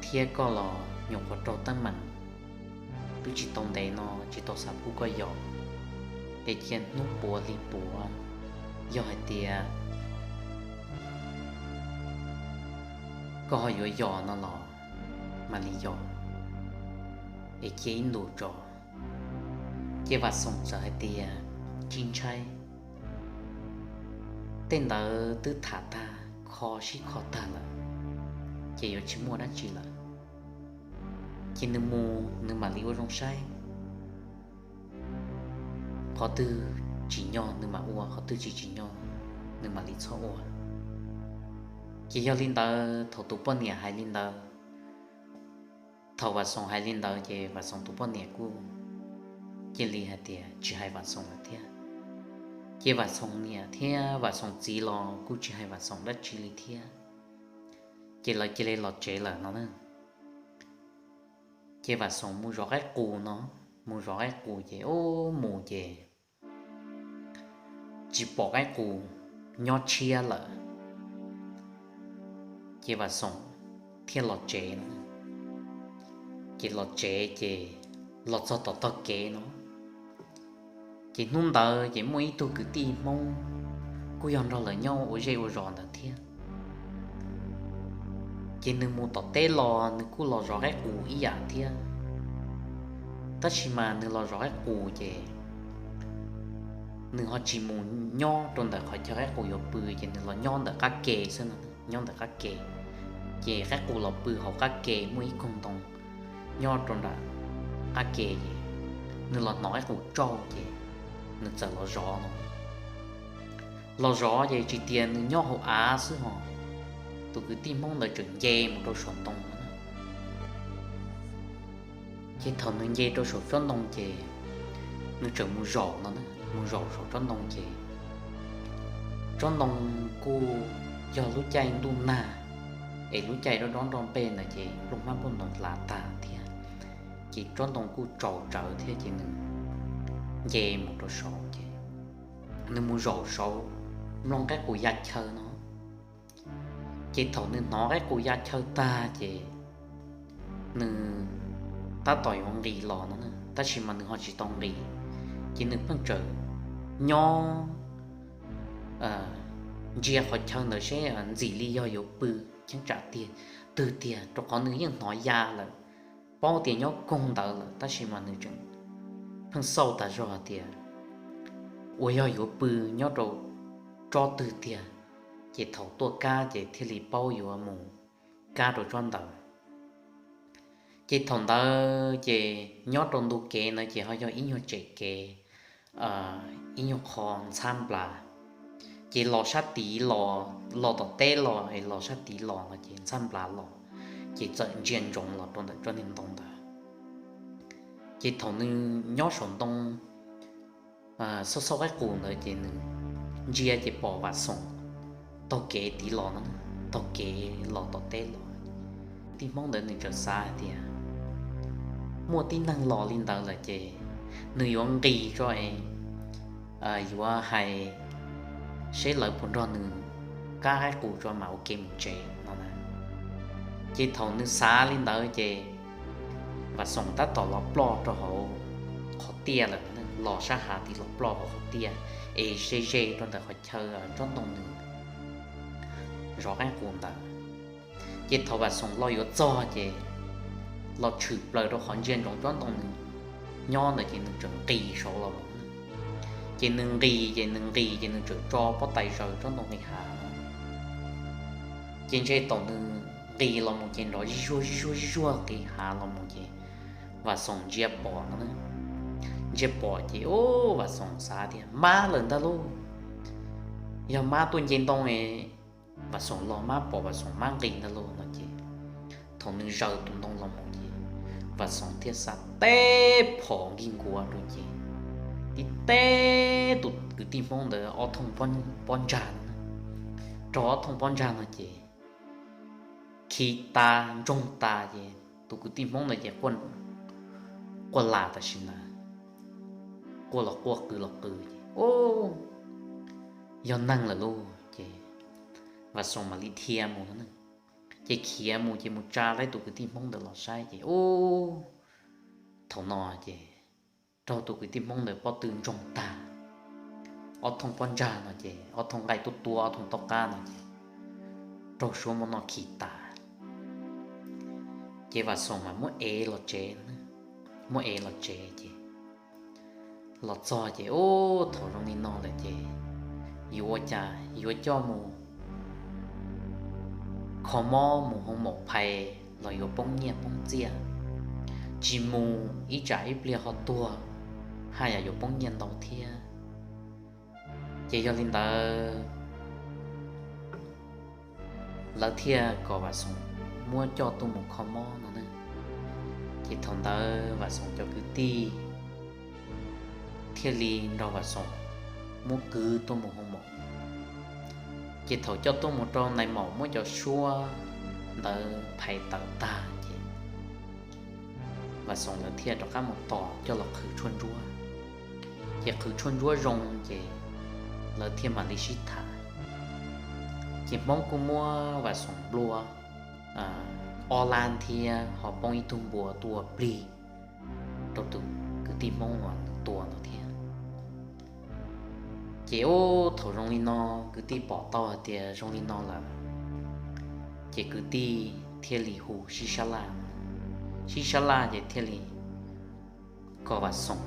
thiab koj los nyuam qhuav raug teeb meem, twb tsis tau ntev no tsis tau xav pub koj yos, es cia hnub puav hli puav, yog hais tias koj ho yuav yos no los mam li yos. es cia ib ntus tso. Ces Vam Xoom txawm hais tias, Tsis ntshai, tej ntawd twb tham tag, kho sib kho tag lawm, ces yuav tsis muaj dab tsi lawm. Ces nws mus nws mam li ua zoo saib, qhov twg tsim nyog nws mam ua, qhov twg tsis tsim nyog nws mam li txhob ua. Ces yog li ntawd thaum tus poj niam hais li ntawd, thaum Vam Xoom hais li ntawd ces Vam Xoom tus poj niam kuj cia li hais tias tsis hais Vam Xoom lawm thiab. Ces Vam Xoom niam thiab Vam Xoom txiv los kuj tsis hais Vam Xoom dab tsi li thiab. Ces lawv cia li los tsev lawm no na. Ces Vam Xoom mus zov qaib qus no, mus zov qaib qus ces ub mus ces tsis pom qaib qus nyob tshiab lawm. Ces Vam Xoom thiaj los tsev no. Ces los tsev ces los txog tom tog kev no, ces hnub ntawd ces muaj ib tug kwv tij Hmoob kuj yog nrog lawv nyob ua zej ua zos ntawd thiab. Ces nws mus tom teb los nws kuj los zov qaib qus ib yam thiab, tab sis mas nws los zov qaib qus ces nws ho tsis mus nyob rau ntawm qhov chaw qaib qus yuav pw, ces nws los nyob ntawm qab ke xwb no, nyob ntawm qab ke. Ces qaib qus los pw hauv qab ke, muaj ib koog ntoo nyob rau nram qab ke ces nws los hnov qaib qus tsauj ces nws txawm los zov no. Los zov ces tsis tias nws nyob hauv av xwb ho, tus kwv tij Hmoob ntawd tseem nce mus rau saum ntoo no. Ces thaum nws nce rau saum tsob ntoo ces nws tseem mus zaum no, mus zaum saum tsob ntoo ces tsob ntoo kuj yog lub caij ntuj nag, es lub caij dob dob nroj npej ntawd ces nplooj hmab nplooj ntoo hlav tag thiab, ces tsob ntoo kuj tsaus tsawv thiab ces nws nce mus rau saud ces nws mus zaum saud mloog qaib qus ya chaw no. Ces thaum nws hnov qaib qus ya chaw tag ces nws tab tom yuav nqis los no, tab sis mas nws ho tsis tau nqis, ces nws pheej tseem nyob ntsia qhov chaw ntawd seb ntxim li yog yuav pw cheeb tsam tiag twg tiag, rau qhov nws yeej hnov ya lawm, paub tias nyob koog ntawd lawm, tab sis mas nws tseem pheej xauj tas zog tias uas yog yuav pw nyob rau tsob twg tiag, ces thaum tuaj kab ces thiaj li paub yuav mus kab rau tsob ntawd. Ces thaum ntawd ces nyob rau ntu kev ntawd ces ho yog ib nyuag tsem kev, ib nyuag qho ntxhab nplas. Ces los sab tid los, los tom teb los es los sab tid los no ces ntxhab nplas los, ces txawm ntsia ntsoov los rau ntawm tsob niag ntoo ntawd. Ces thaum nws nyob saum ntoo xauj xauj qaib qus ntawd ces nws ntsia ces pom Vam Xoom taug kev tid los no, taug kev los tom teb los. Tij Hmoob ntawd nws txawm xav hais tias muaj tib neeg los li ntawd lawm ces nws yuav nqis tso es yuav hais seb lawv puas nrog nws kab qaib qus tso mam ua ke mus tsev no na. Ces thaum nws xav li ntawd ces Vam Xoom tab tom los ploj rau hauv qhov tiaj lawm, los sab hav tid los ploj hauv qhov tiaj es ze ze rau ntawm qhov chaw tsob ntoo nws zov qaib qus ntawd. Ces thaum Vam Xoom los yuav txog ces los tshwm plaws rau qhov ntsia ntsoov tsob ntoo nws nyob ntawd ces nws tseem nqis saud los. Ces nws nqis ces nws nqis ces nws tseem tso pob tais zaws tsob ntoo nqis hav. Ces ntshe thaum nws nqis los mus ces nrov zij zuag zij zuag zij zuag nqis hav los mus ces Vam Xoom ntsia pom no, ntsia pom ces ub Vam Xoom xav tias mab lawm ntag lauj, yog mab tuaj nce ntoo es Vam Xoom los mab pom Vam Xoom mab nqis ntag lauj no ces thaum nws zaws tus ntoo los mus ces Vam Xoom thiaj xa teb phom nkig nkuav rau ces tib teb tus kwv tij Hmoob ntawd ob thooj pob ntsag no, raug ob thooj pob ntsag no ces khi tas ntsoog tas ces tus kwv tij Hmoob ntawd ces quaj las tam sim ntawd, quaj los quaj qw los qw ces ub, yog neeg lawm lauj ces Vam Xoom mam li dhia mus no, ces khiav mus ces mus tsa tau tus kwv tij Hmoob ntawd los saib ces ub, thaum no ces raug tus kwv tij Hmoob ntawd pob tw ntsoog tag, ob thooj pob ntsag no ces ob thooj nqaij tuab tuab ob thooj taub qab no ces raug suab muab noj khi tas. Ces Vam Xoom mas muab ev los tsev no, muab ev los tsev ces los txog ces ub thaum zoo li no lawm ces yuav ua cas yuav coj mus kho mob mus hoo maum phais los yuav poob nyiaj poob txiaj, tsis mus ib tsam ib pliag ho tuag haj yam yuav poob nyiaj ntau thiab. Ces yog li ntawd lawv thiaj kom Vam Xoom muab coj tuaj mus kho mob no ne. Ces thaum ntawd Vam Xoom cov kwv tij thiaj li nrog Vam Xoom muab kwv tuaj mus hoo maum. Ces thaum coj tuaj mus rau nais maum muab cov suab ntawd phais tawm tag ces Vam Xoom lawv thiaj rov qab mus tos coj los qhwv tshuaj ntsuab. Ces qhwv tshuaj ntsuab zoo ces lawv thiaj mam li sib tham. Ces Hmoob kuj muab Vam Xoom nplua ob lab thiab ho poob ib tug npua tuaj plig rau tus kwv tij Hmoob uas nws tua ntawd thiab. Ces ub thaum zoo li no kwv tij pom tau hais tias zoo li no lawm, ces kwv tij thiaj li hu sib sab laj, sib sab laj ces thiaj li kom Vam Xoom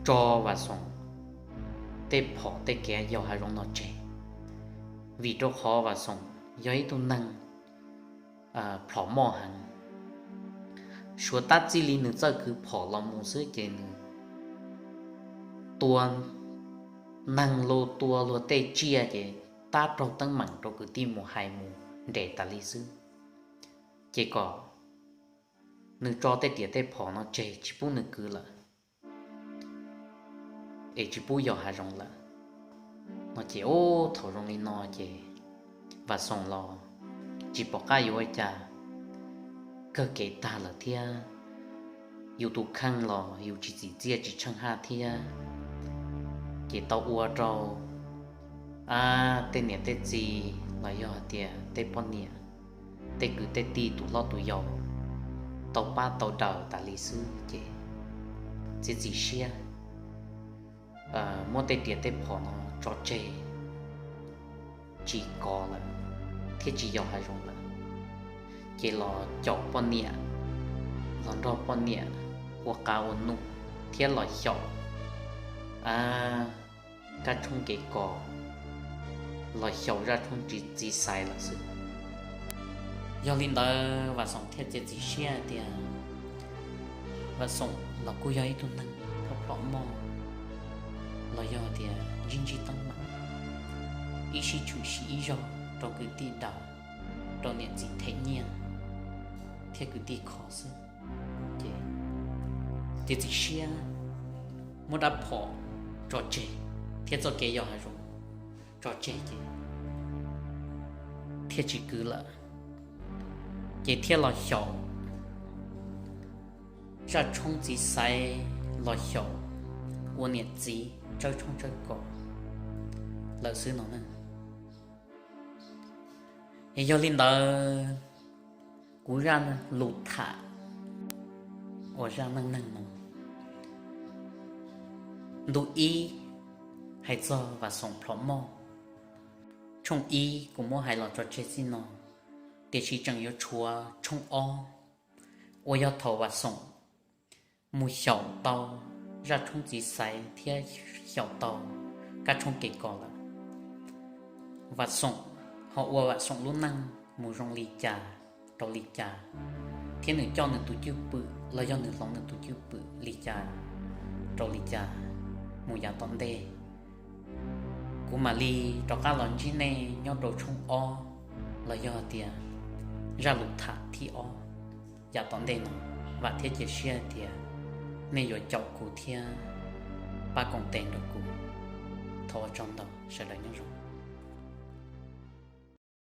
tso Vam Xoom tej phom tej kev yau hav zoov no tseg, vim rau qhov Vam Xoom yog ib tug neeg plhom moj heev. Suav tab txij li nws txawj kwv phom los mus xwb ces nws tua neeg los tua luag tej tsiaj ces tab raug teeb meem rau kwv tij mus hais mus nres tas li xwb. Ces kom nws tso tej riam tej phom no tseg tsis pub nws kwv lawm es tsis pub yos hav zoov lawm no ces ub thaum zoo li no ces Vam Xoom los tsis pom qab yuav ua cas, kawg kev tag lawm thiab yus tus kheej los yus tsis txim txiaj tsis tsheej haj thiab. Ces tau ua rau tej niam tej txiv los yog hais tias tej poj niam, tej kwv tej tij tus hlob tus yau tau pab tau daws tas li xwb ces txiav txim siab muab tej riam tej phom no tso tseg, tsis kov lawm thiab tsis yos hav zoov lawm. Ces los caum poj niam, los nrog poj niam ua qa ua num thiab los xyaum kab tshoob kev kos, los xyaum zaj tshoob txiv xaiv lawm xwb. Yog li ntawd Vam Xoom thiaj txiav txim siab tias Vam Xoom los kuj yog ib tug neeg plhom moj los yog tias ntsib ntsib teeb meem, ib sib tshwm sim ib zaug rau kwv tij daws, rau niam txiv them nyiaj thiab kwv tij kho xwb. Ces txiav txim siab muab rab phom tso tseg thiab txoj kev yos hav zoov tso tseg ces thiaj tsis kwv lawm. Ces thiaj los xyaum zaj tshoob txiv xaiv, los xyaum ua niam txiv tsawb tshoob tsawb kos lawm xwb no ne. Yog li ntawd kuv zaj lus tham uas zaj neej neeg no ntu ib hais txog Vam Xoom plhom moj. Tshooj ib kuv muab hais los tso tseg txij no, tiam sis tseem yuav tshuav tshooj ob uas yog thaum Vam Xoom mus xyaum tau zaj tshoob txiv xaiv thiab xyaum tau kab tshoob kev kos lawm, Vam Xoom ho ua Vam Xoom lub neej mus zoo li cas rau li cas, thiab nws coj nws tus cwj pwm los yog nws hloov nws tus cwj pwm li cas rau li cas mus yav tom ntej. Kuv mam li rov qab los ntsib nej nyob rau tshooj ob los yog tias zaj lus tham thib ob yav tom ntej no. Vam thiab cia siab tias nej yuav caum kuv thiab pab koom tes nrog kuv. Thov ua tsaug ntau, sawv daws nyob zoo.